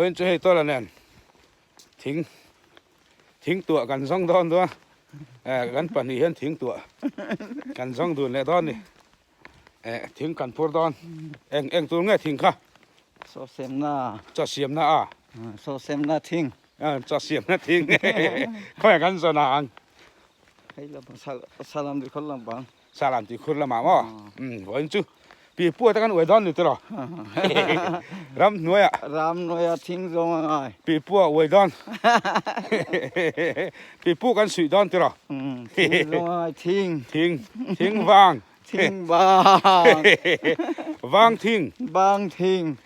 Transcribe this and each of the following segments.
Vawiin chu hei tawla nen thing thing tuah kan zawng dawn dawn a eh kan pahnih hian thing tuah kan zawng dun leh dawn ni eh thing kan phur dawn eng eng tur nge thing kha chaw siamna chaw siamna a chaw siamna thing chaw siamna thing khawiah kan zawn ang hei lam salam tih khur lam bang Salam tih khur lamah maw? Umm vawiin chu pi pu ata kan uai dawn ni tiraw? Ram hnuaiah. Ram hnuaiah thing zawng a ngai. Pi pu a uai dawn. Pi pu kan suih dawn tiraw? Umm thing zawng a ngai thing. Thing thing vang. Thing vang. Vang thing. Vang thing.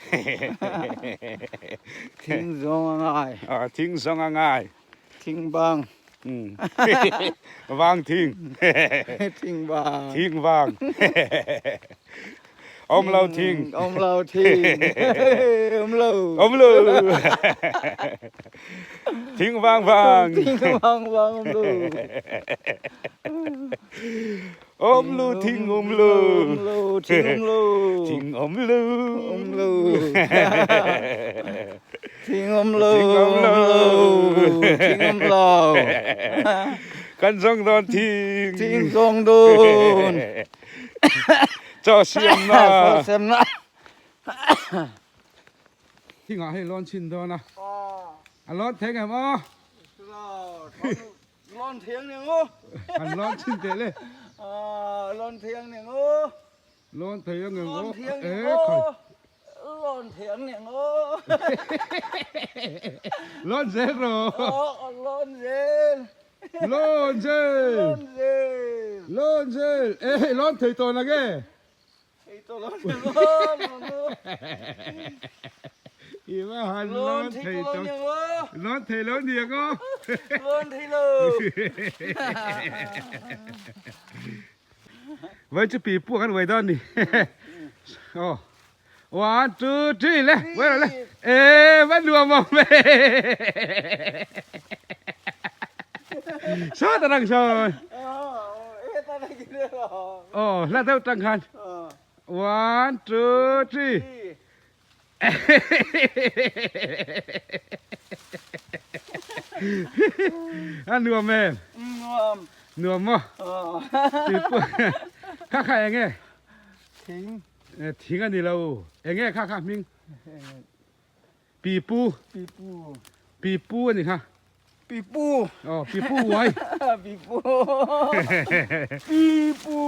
Thing zawng a ngai. Thing zawng a ngai. Thing bang. Vang thing. Thing bang. Thing vang. Awm lo thing. Awm lo thing. Awm lo. Awm lo. Thing vang vang. Thing vang vang awm lo. Awm lo thing awm lo. Awm lo thing awm lo. Thing awm lo. Awm lo. Thing awm lo. Thing awm lo. Thing awm lo. Kan zawng dawn thing. Thing zawng dawn. Chaw siam na. Chaw siam na. Thingah hei lawn chhin dawn a. A lawn thei ngem aw. Lawn thiang ning u. An lawn chin teh le. Lawn thiang ning u. Lawn thei ang eng aw. Eh khai. Lawn thiang ning u. Lawn zel ro. Lawn zel. Lawn zel. Lawn zel. Lawn zel. Eh lawn thei tawh nage. Thei tawh lo ning u. I va han lawn thei tawh. Lawn thei lo niang aw. Lawn thei lo. Vai chu pi pua kan uai dawn ni. Aw. One, two, three le. Uai rawh le. E va nuam awm e. Saw ta rang saw. Aw, hla deuh tang khan. One, two, three. A nuam em? Nuam. Nuam maw? Kha kha eng nge? Thing. Thing a ni lo. Eng nge kha kha hming? Pipu. Pipu. Pipu a ni kha. Pipu. Aw, pipu uai. Pipu. Pipu.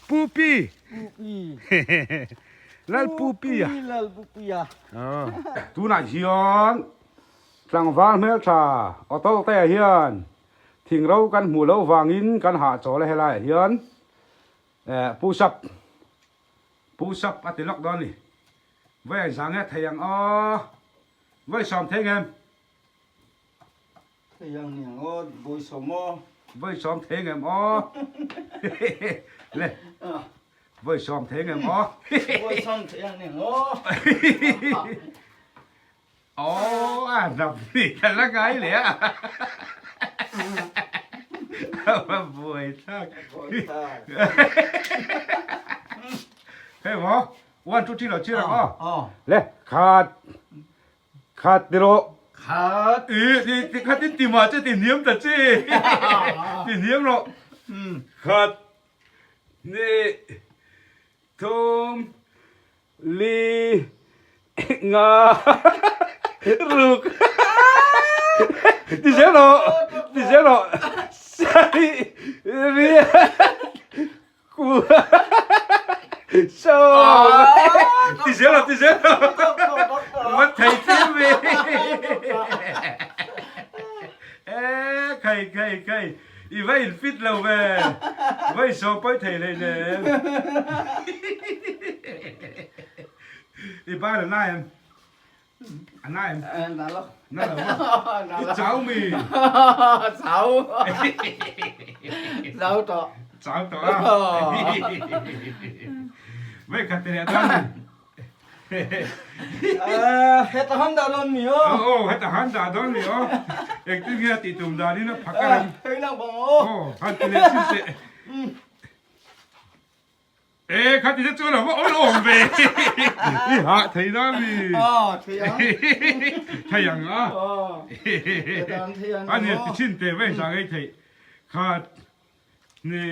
Pupi. Pupi. Lal pupi a. Lal pupi a. Aw. Tunah hian tlangval hmeltha awtawlte ah hian thingro kan hmuh loh vangin kan hahchawl a helaiah hian push up push up a ti lawk dawn a ni. Vawiin zang e thei ang aw. Vawi sawm thei ngem? Thei ang ni ang aw, vawi sawm aw. Vawi sawm thei ngem aw? Le, vawi sawm thei ngem aw? Vawi sawm thei ang ni ang aw. Aw, a hnap ni ka la ngai leh a. A va buai thlak. Buai thlak. Hei maw? One two three lo chir ang aw. Le khat khat ti rawh. Khat. I ti ti khat in ti mah che ti hniam ta che. Ti hniam rawh. Khat ni thum li nga ruk ti zel rawh ti zel rawh sai riat So ti zel lo ti zel lo Wat thei chiam ve E khai khai khai i va in fit lo ve va in sawm pawi thei hlei nen I ban a nai em A nai em? Na lo. Na lo maw? Na lo. I chau mi? Chau. Chau tawh. Chau tawh a. Vei khat ti leh dawn ni. Heta han dah dawn mi aw. Aw heta han dah dawn mi aw. Engtin nge a tih tum danin a phak a rem. Hei lang bang aw. Aw han ti leh chin teh. E kha ti te chuan a va awl awm ve. I hah thei da mi. Aw thei ang. Thei ang a. Aw. Tan thei ang. A ni ti chin te ve sa ngei thei. Khat ni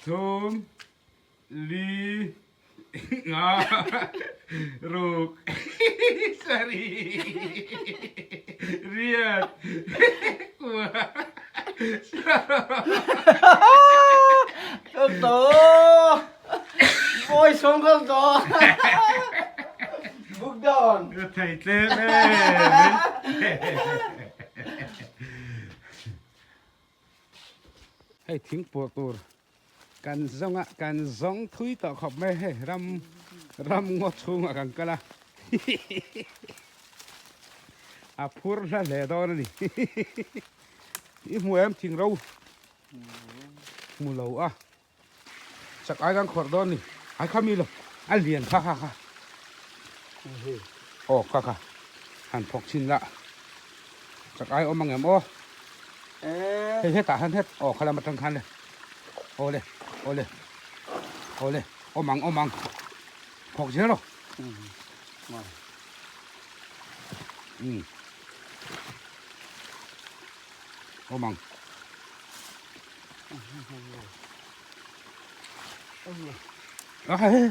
thum li nga ruk sari riat kua Kal to. Boy song kal to. Book down. Thei tlem e. Hei thing pawh tur kan zawng a kan zawng thui tawh khawp mai hei ram ram ngaw chhungah kan kal a a phur hla hle dawn a ni i hmu em thing ro hmu lo a chak ai kan khawrh dawn a ni ai kha mi lo a lian kha kha kha aw kha kha han phawk chhin la chak ai awm ang em aw. Hei hetah hian het aw khalam atang khan le aw le aw le aw le awm ang awm ang phawk zel aw um awm ang a hei hei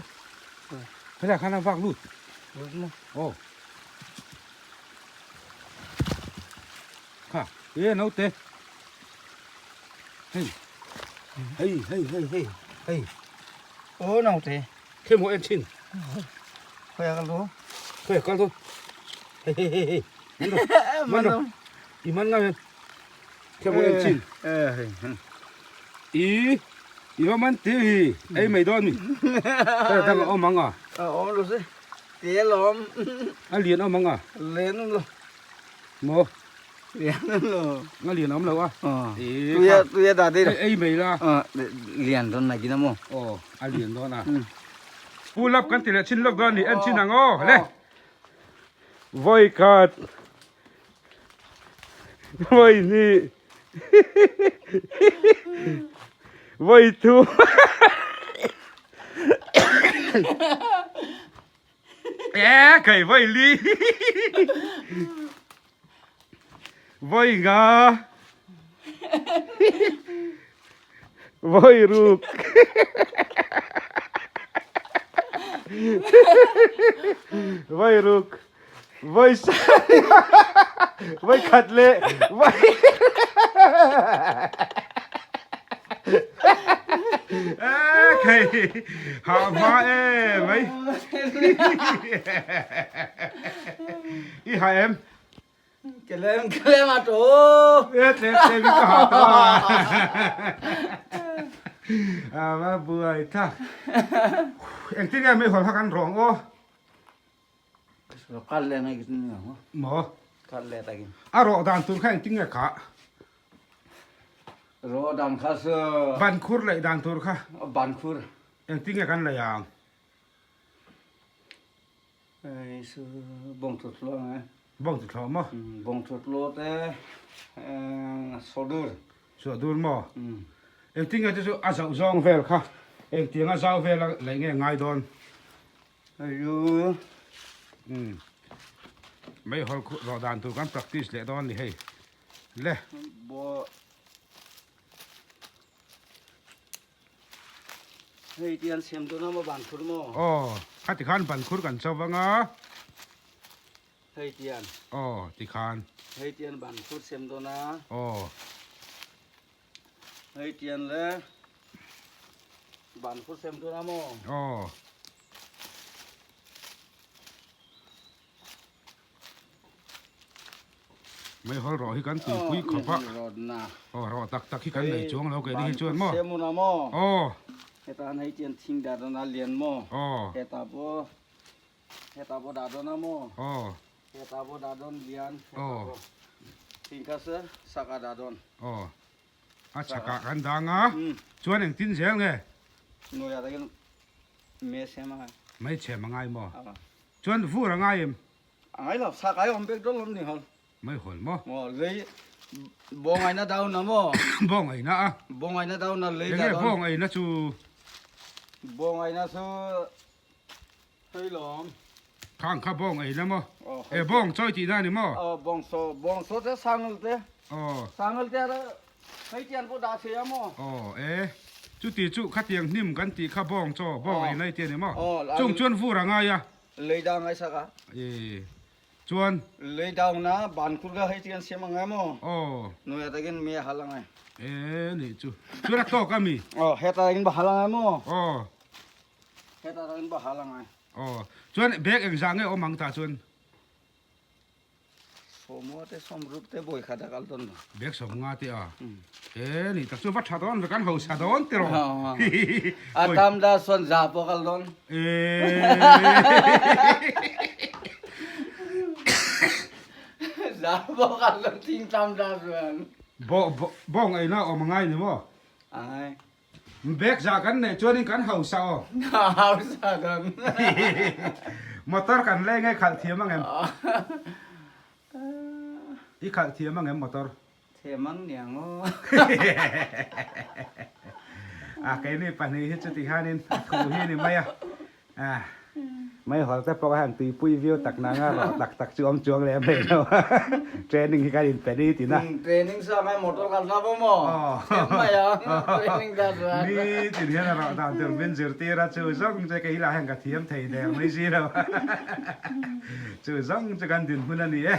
helaiah khan a vak lut aw. Kha, e naute. Hei. Hei, hei, hei, hei, hei. Ô naute. Khe mo en chin. Khoi kal do. Khoi kal do. Hei, hei, hei, hei. Man do. Man do. I man ngam em. Khe mo en chin. Eh, hei. I i va man ti hi. Ei mai don mi. Ta dang om anga. Om lo se. Te lom. A lian om anga. Lian om lo. Maw? Lian awm lo. Nga lian awm lo a? Aw. Tuia tuia dah dei lo. Ei mai la. Aw lian dawn na gina maw? Aw a lian dawn a. Pull up kan ti leh chin lawk dawn a ni en chin ang aw le. Vawi khat vawi hnih vawi thum E kai voi li voi nga voi ruk voi ruk voi sa voi khat le voi Khei ha hma e mai i ha em Kelem kelem a to e tle tle mi ka ha to a va buai tha engtin nge mei hawl kha kan rawng aw Kal le ngai kin ni ho. Maw? Kal le takin. A rawh dan tur kha engtin nge kha? Rawh dan kha su. Ban khur leh dan tur kha. Ban khur. Engtin nge kan lei ang? Ei su bawng thut lo ang e. Bawng thut lo maw? Bawng thut lo te sawdur. Sawdur maw? Engtin nge chu chu a zauh zawng vel kha engtiang a zau vel a lei nge ngai dawn? Ayu. Umm. Meihawl khuh rawh dan tur kan practice leh dawn ni hei. Le. Bo. Hei tian siam dawn a maw ban khur maw? Aw, khati khan ban khur kan cho vang a. Hei tian. Aw, ti khan. Hei tian ban khur siam dawn a. Aw. Hei tian le ban khur sem dawn a maw? Aw. Mei hawl rawh hi kan tuipui khawp a. Aw rawh tak tak hi kan nei chuang lo keini hi chuan maw? Sem hun a maw? Aw. Heta han hei tian thing dah dawn a lian maw? Aw. Heta pawh heta pawh dah dawn a maw? Aw. Heta pawh dah dawn lian. Aw. Thing kha se sak a dah dawn. Aw. A chhakah kan dang a, chuan engtin zel nge? Nuaia takin me chhem a ngai. Mei chhem a ngai maw? Chuan vur a ngai em? A ngai lo, sak ai awm bek dawn lawm ni hawl. Mei hawl maw? Maw, lei bawngaina down a maw? Bawngaina a? Bawngaina down a lei dah dawn. Enge bawngaina chu? Bawng eina chu hei lawm. Khang kha bawng eina maw? E bawng chawi tihna a ni maw? Aw bawng saw bawng saw te sangal te. Aw. Sangal te ara hei tian pawh dah thei a maw? Aw e chuti chu khatiang hnim kan tih kha bawng chaw bawng eina i ti a ni maw? Aw. Chung chuan vur a ngai a. Lei dah ngai sak a. E chuan. Lei dauna ban khur kha hei tian siam a ngai maw? Aw. Nuai takin mi a hal a ngai. E nih chu. Chuan a tawk a mi? Aw heta takin ba hal a ngai maw? Aw. Heta takin ba hal a ngai. Aw. Chuan bag engzah nge awm ang tah chuan? Sawmua te sawmruk te bawi khat a kal dawn lo. Bag sawmnga te a. E nih tak chu va tha dawn ve kan hausa dawn ti rawh. A tam da sawn za pawh kal dawn. E. Za pawh kal dawn thing tam da chuan. Bo bawng eina awm a ngai ni maw? A ngai. Bag zah kan neih chuanin kan hausa aw. Hausa kan. Motor kan leng e khalh thiam ang em? I khalh thiam ang em motor? Thiam ang niang aw. A keini pahnih hi chuti hianin a thu hi a ni mai a. Meihawl te pawh hian tuipui viau tak nanga rawh tak tak chu awm chuang lem hlei lo a, training hi kan inpe ni tina. Training sa ngai motor kal ta pawh maw? Thiam mai a, training ta chuan. Ni tin hian a rawh dan tur min zirtir a, chu zawng chu kei lah hian ka thiam thei der mai si lo a, chu zawng chu kan dinhmun a ni e.